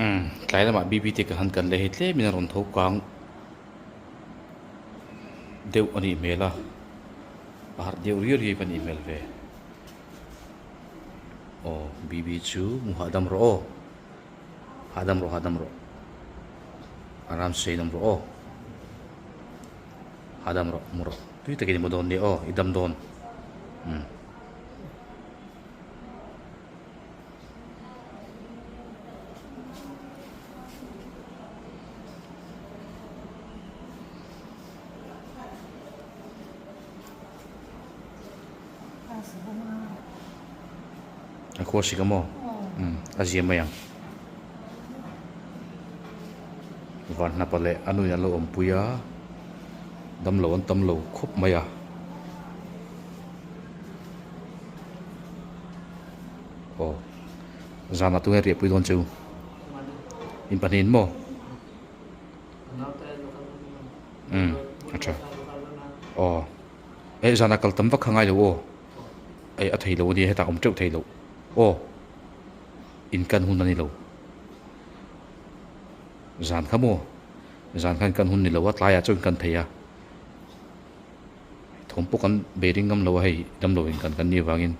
Umm tlai lamah B B te ka han kan leh hei tlemin a rawn tho kang deuh a nih hmel a a harh deuh riau riau a nih hmel ve aw B B chu hmu hahdam rawh aw hahdam rawh hahdam rawh aram sei dam rawh aw hahdam rawh hmu rawh tui takin i hmu dawn nia aw i dam dawn umm. A khua sik a maw? Umm a zia mai ang. Van hnapa leh a nuin an lo awmpui a, damlo an tam lo khawp mai a. Aw zan ah tunge riahpui dawn che u? In pahnih in maw? Umm a tha aw eh zan ah kal tam vak kha ngai lo aw eh a thei lo a nia hetah awm teuh thei lo aw in kan hun a ni lo zan kha maw zan khan kan hun ni lo a tlaiah chuan kan thei a. Thawm pawh kan bei ring ngam lo a hei damlo in kan kan nih avangin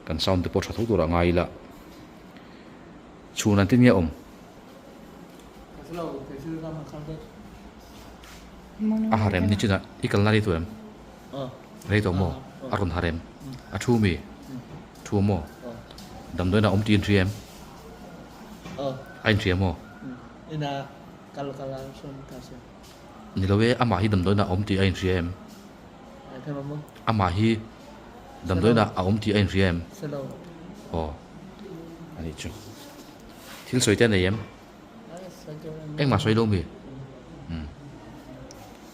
kan sound te pawh tha tho tur ah ngai ila chhun an tin nge awm. A har em ni chinah i kalna rei tawh em? Rei tawh maw? A rawn har em? A thu mi? Thu maw? Damdawiin ah awm tih in hria em? A inhria maw? Ni lo e, amah hi damdawiinah a awm tih a inhria em? Amah hi damdawiinah a awm tih a inhria em? Aw, a nih chu. Thil sawi te a nei em? Engmah sawi lo mi? Umm.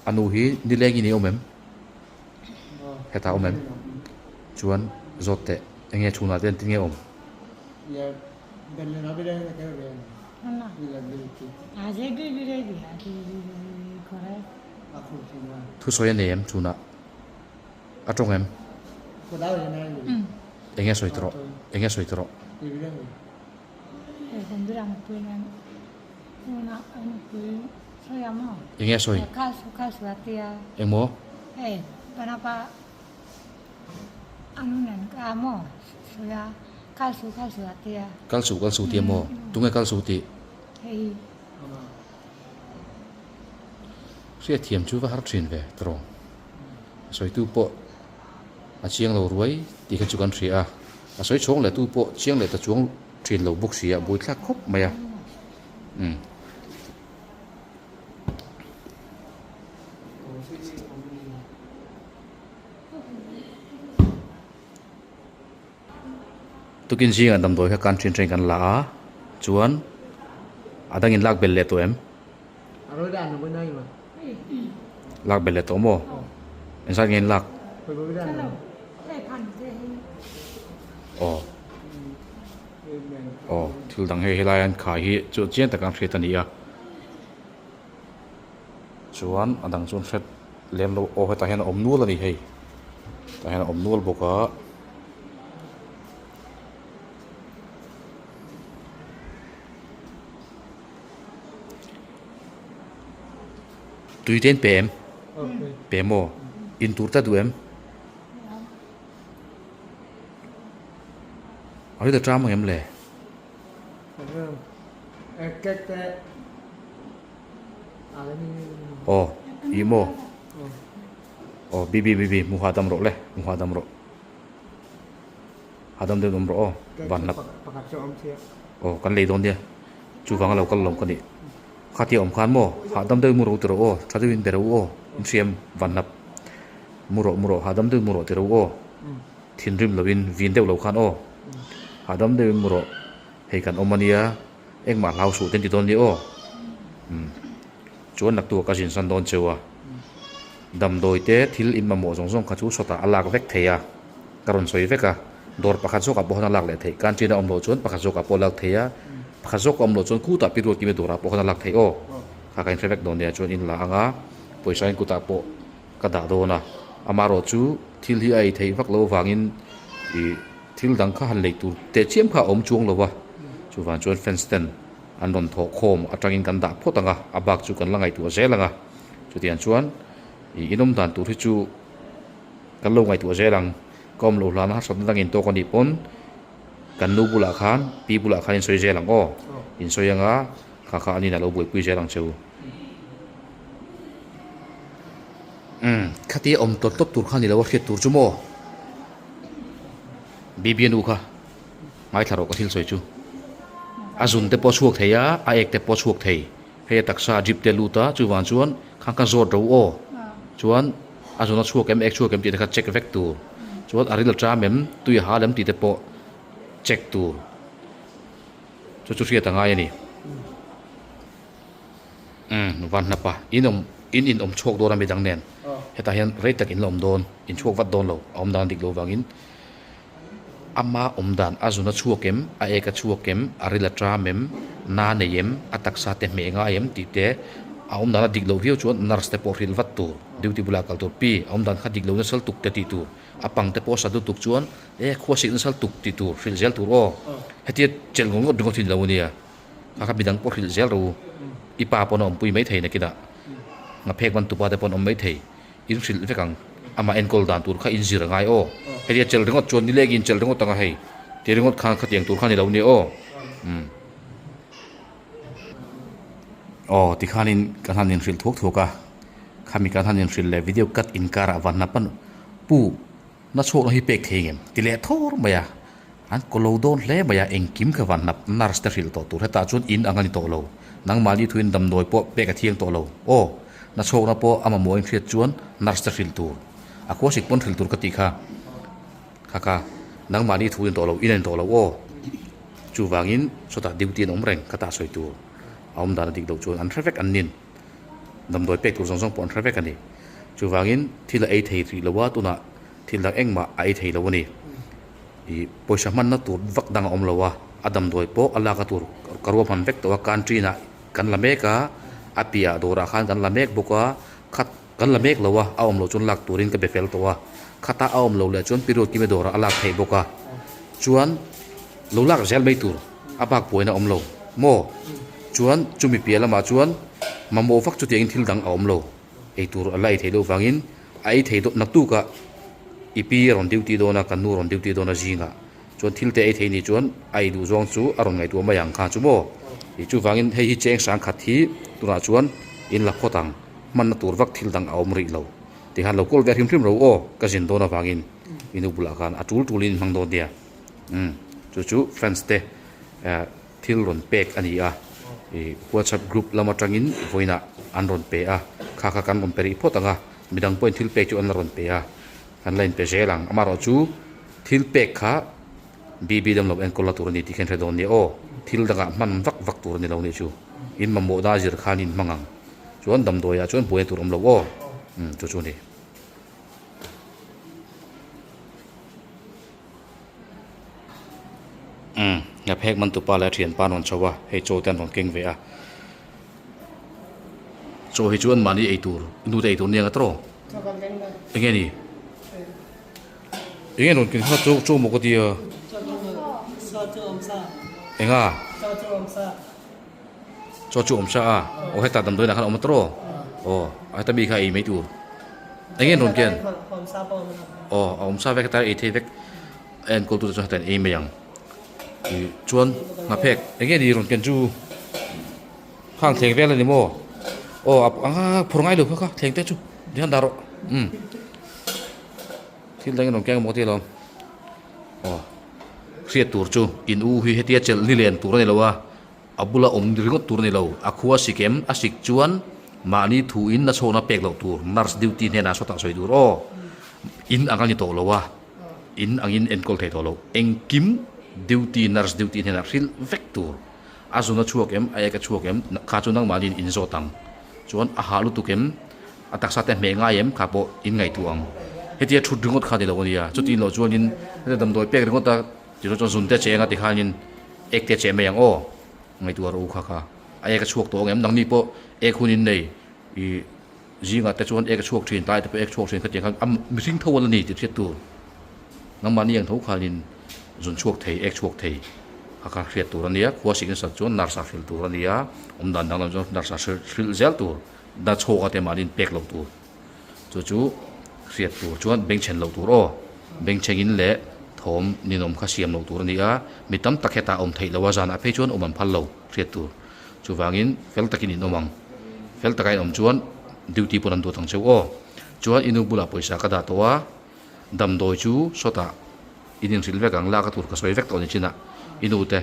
A nu hi nilengin i awm em? Hetah a awm em? Chuan zawt teh, enge chhunah te engtin nge awm? Thusawi a nei em chhunah? A tawng em? Enge sawi tawh rawh? Enge sawi tawh rawh? Enge sawi? Engmaw? Kal suh kal suh tia maw? Tunge kal suh tih? Hriatthiam chu va har thin ve tawrh. A sawitu pawh a chiang lo ruai tih kha chu kan hria a, a sawi chhawng leh tu pawh chiang leh ta chuang thin lo bawk si a, buaithlak khawp mai a. Umm. Tukin zingah damdawi kha kan thin thin kan la a, chuan a dangin lak belh leh tawh em? Lak belh leh tawh maw? Engzat nge in lak? Aw aw thil dang hei helai an khai hi chu chiang taka an hriat a ni a. Chuan a dang chuan hret lem lo aw hetah hian a awm nual a ni hei tah hian a awm nual bawk a. Tui te an pe em? Pe maw? In tur ta duh em? A ri ta ṭam ang em le? Aw ih maw aw bibi bibi hmu hahdam rawh le hmu hahdam rawh hahdam deuh awm rawh aw van hlap aw kan lei dawn nia chuvang a lo kal lo ka nih khatia awm khan maw hahdam deuh mu rawh u ti rawh aw tha deuhin be rawh u aw inhriam van hlap mu rawh mu rawh hahdam deuhin mu rawh ti rawh u aw. Thinrim lovin vin deuh lo khan aw, hahdam deuhin mu rawh, hei kan awm a nia, engmah hlau suh te an ti dawn nia aw. Umm. Chuan naktuk ah ka zin san dawn cheu a. Damdawi te thil in mamawh zawng zawng kha chu sawtah a lak vek thei a, ka rawn sawi vek a. Dawr pakhat zawkah pawh khan a lak leh theih. Canteen a awm loh chuan pakhat zawkah pawh a lak thei a, pakhat zawk a awm loh chuan khutah pi ruat kime dawrah pawh khan a lak theih aw. Kha ka inhre vek dawn nia chuan in la ang a, pawisa in kutah pawh ka dah dawn a. Amaherawh chu thil hi a ei theih vak loh avangin ih thil dang kha han lei tur teh chiam kha a awm chuang lo va, chuvang chuan fence ten an rawn thawh khawm atangin kan dah phawt ang a, a bak chu kan la ngaihtuah zel ang a. Chutiang chuan ih inawm dan tur hi chu kan lo ngaihtuah zel ang. Ka awm loh hlana harsatna dang in tawk a nih pawn kan nu bulah khan pi bulah khan in sawi zel ang aw. In sawi anga kha kha anin a lo buaipui zel ang che u. Umm khatia awm tawt tawt tur kha ni lo a hriat tur chu maw? Bibi nu kha ngaithla rawh ka thil sawi chu. A zun te pawh a chhuak thei a, a ek te pawh a chhuak thei. Hei a taksa a drip te a lut a, chuvang chuan khang kha zawt ro aw. Chuan a zun a chhuak em, ek chhuak em tih te kha check vek tur. Chuan a ril a ṭam em, tui a hal em tih te pawh check tur. Chu chu hriat a ngai a ni. Umm van hnapa in awm in in awm chhuak dawn a midang nen. Hetah hian rei tak in la awm dawn, in chhuak vat dawn lo, a awm dan dik lo vangin. Ama awm dan a zun a chhuak em, a ek a chhuak em, a ril a ṭam em, na nei em, a taksa te hmeh ngai em tih te a awm dan a dik loh viau chuan nurse te pawh hrilh vat tur, duty bulah kal tur, pi a awm dan kha dik lo nasal tuk te tih tur, a pang te pawh a sat lutuk chuan e khua sik nasal tuk tih tur hrilh zel tur aw, hetia chelh ngawt ngawt ringawt hi ni lo ania, kha kha midang pawh hrilh zel ro, i pa pawn a awmpui maithei nakinah, ngaphek man tupa te pawn awm maithei. In hrilh vek ang. Amah enkawl dan tur kha in zir a ngai aw. Hetia chelh ringawt chuan nileng in chelh ringawt ang a hei. Ti ringawt khan khatiang tur kha ni lo nia aw. Umm. Aw tikhanin kan han inhrilh thuak thuak a. Khami kan han inhrilh leh video cut inkarah van hnap a pu na chhuakna hi pek thei ngem ti leh thawr mai a. An kaw lo dawn hle mai a, engkim kha van hnap nurse te hrilh tawh tur hetah chuan in ang a ni tawh lo. Nangmahni thuin damdawi pawh pek a thiang tawh lo. Aw, nachhawkna pawh a mamawh in hriat chuan nurse te hrilh tur. A khua sik pawn hrilh tur ka tih kha. Kha kha, nangmahni thu in tawh lo, in a ni tawh lo aw. Chuvangin sawtah duty an awm reng ka tah sawi tur. A awm dan a dik loh chuan an hre vek an nin. Damdawi pek tur zawng zawng pawh an hre vek a ni. Chuvangin thil a ei thei rih lo a, tunah thil dang engmah a ei thei lo a ni. Ih pawisa hmanna tur vak dang a awm lo a, a damdawi pawh a lak a tur ka ruahman vek tawh a, canteen ah kan la mek a, a piah dawrah khan kan la mek bawk a, khat kan la mek lo a, a awm loh chuan lak turin ka be fel tawh a, khata a awm loh leh chuan period kima dawrah a lak theih bawk a, chuan lo lak zel mai tur a bak buaina a awm lo maw? Chuan chumi piah lamah chuan mamawh vak chutiangin thil dang a awm lo. Eitur a la ei theih loh vangin a ei thei naktuk a i pi a rawn duty dawn a, kan nu a rawn duty dawn a zingah chuan thil te ei thei nih chuan a ei duh zawng chu a rawn ngaihtuah mai ang kha chu maw. Ih chuvangin hei hi cheng sang khat hi tunah chuan in la phawt ang, hmanna tur vak thil dang a awm rih lo tikhan lo kawl ve hrim hrim ro aw ka zin dawn avangin i nu bulah khan a tul tulin in hmang dawn nia. Umm chu chu friends te eh. Thil rawn pek a ni a, ih WhatsApp group lam atangin vawiinah an rawn pe a, kha kha kan rawn pe rih phawt ang a, midang pawhin thil pek chu an la rawn pe a, kan la inpe zel ang. Amaherawhchu thil pek kha BB dam lo enkawl la tur a ni tih kha in hre dawn nia aw, thil dangah hman vak vak tur a ni lo nih chu, in mamawhna a zir khan in hmang ang, chuan damdawiah chuan buaina tur awm lo aw, umm chu chu a ni. Umm a phek man tupa leh a thianpa an rawn chho a hei chaw te an rawn keng ve a chaw hi chu an mahni ei tur nu te ei tur nia tawh eng nge ni eng nge rawn keng kha chaw chaw maw ka tia eng a chaw chu awm sa a aw heta damdawiin ah khan a awm a tawh aw heta mi kha ei mai tur eng nge rawn ken aw a awm sa vek heta ei thei vek a enkawl tute chuan heta in ei mai ang ih chuan hnaphek eng nge ni rawn ken chu khang thleng vel a ni maw aw a phur ngai lo kha kha thleng te chu tihian dah rawh umm thil dang in rawn keng maw tih alawm aw hriat tur chu in u hi hetia chelh ni len tur a ni lo a. A bula awm ringawt tur a ni lo. A khua sik em? A sik chuan mahni thu in nachhawkna pek loh tur nurse duty hnenah sawtah sawi tur aw. In ang a ni tawh lo a, in angin enkawl thei tawh lo. Engkim duty nurse duty hnenah hrilh vek tur. A zun a chhuak em? A ek a chhuak em? Kha chu nangmahniin in zawt ang. Chuan a hah lutuk em? A taksa te hmeh ngai em? Kha pawh in ngaihtuah ang. Hetia thut ringawt kha ni lo a nia. Chuti loh chuanin heta damdawi pek ringawt a tih loh chuan zun te cheng a ti khanin ek te cheh mai ang aw. Ngaihtuah rawh u kha kha. A ek a chhuak tawh ang em? Nangni pawh ek hun in nei ih zingah te chuan ek a chhuak thin, tlai te pawh ek chhuak thin khatiang khan a mihring tho a la ni tih hriat tur. Nangmahni ang tho khanin zun chhuak thei, ek chhuak thei kha kha hriat tur a nia. Khua sik nasat chuan nurse a hrilh tur a nia, awm dan danglam chuan nurse a hrilh zel tur, na chhawk a te mahni pek loh tur. Chu chu hriat tur chuan bengchhen loh tur aw. Bengchhengin leh thawm ninawm kha siam loh tur a ni a, mi tam tak hetah awm theih loh a, zanah phei chuan awm an phal lo hriat tur. Chuvangin fel takin in awm ang. Fel taka in awm chuan duty pawn an duat ang cheu aw. Chuan i nu bulah pawisa ka dah tawh a, damdawi chu sawtah in inhrilh vek ang, lak a tur ka sawi vek tawh ni chinah i nu te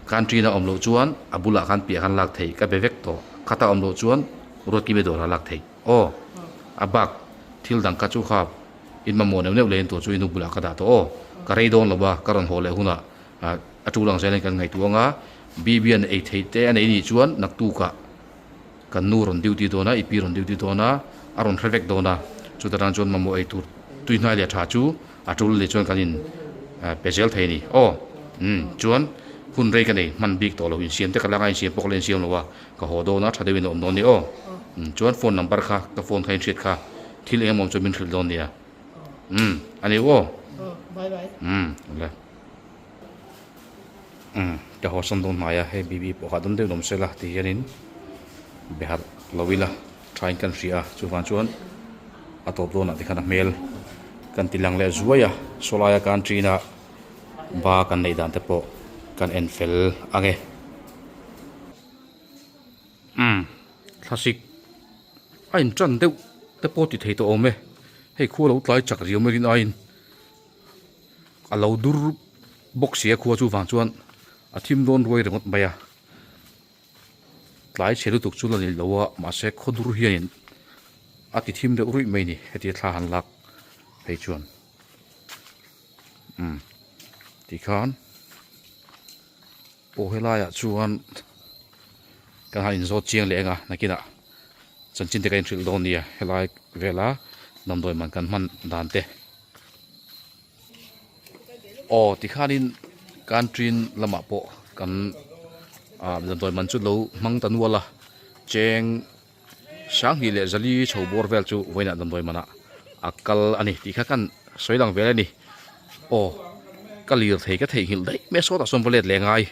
canteen a awm loh chuan a bulah khan piah khan lak theih ka be vek tawh, khata awm loh chuan Ruatkime dawrah lak theih aw. A bak thil dang kha chu kha in mamawh neuh neuh leh in tur chu i nu bulah ka dah tawh aw. Ka rei dawn lo va, ka rawn haw leh hunah a tul ang zelin kan ngaihtuah ang a, Bibian ei theih te a nei nih chuan naktukah kan nu rawn duty dawn a, i pi rawn duty dawn a, a rawn hre vek dawn a, chuta tan chuan mamawh ei tur tui hnai leh tha chu a tul leh chuan kan in pe zel thei a ni. Aw umm chuan hun rei ka nei hman bik tawh lo, insiam te ka la ngai insiam pawh ka la insiam lo a, ka haw dawn a tha deuhin a awm dawn a ni aw. Umm chuan phone number kha ka phone kha inhriat kha thil eng emaw awm chuan min hrilh dawn nia. Umm a ni aw. Bye bye. Umm le. Umm ka haw sawn dawn hnai a hei bibi pawh hahdam deuh awm sela ti hianin be harh lo ila thain kan hria a chuvang chuan a tawp dawnah te khan a hmel kan ti lang leh zuai a saw laia kan ṭin a ba kan neih dan te pawh kan en fel ang e umm thlasik a inṭan deuh te pawh ti thei tawh awm e hei khua lo tlai chak riau mai rin aiin. A lo dur bawk si a khua chu vang chuan a thim dawn ruai ringawt mai a tlai chhe lutuk chu la ni lo a mahse khaw dur hianin a ti thim deuh ruih mai a ni heti thla han lak phei chuan umm tikhan aw helaiah chuan kan han inzawt chiang leh ang a nakinah chanchin te ka inhrilh dawn nia helai vela damdawi man kan hman dan te. Aw tikhanin country lamah pawh kan ah damdawi man chu lo hmang ta nual a cheng sanghnih leh zali chho bawr vel chu vawiinah damdawi manah a kal a ni tih kha kan sawi lang vel a ni aw ka lirthei ka theihnghilh daih mai a sawtah sawn va let leh ngai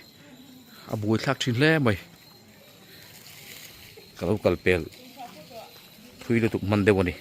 a buaithlak thin hle mai ka lo kal pel thui lutuk hman deuh a ni.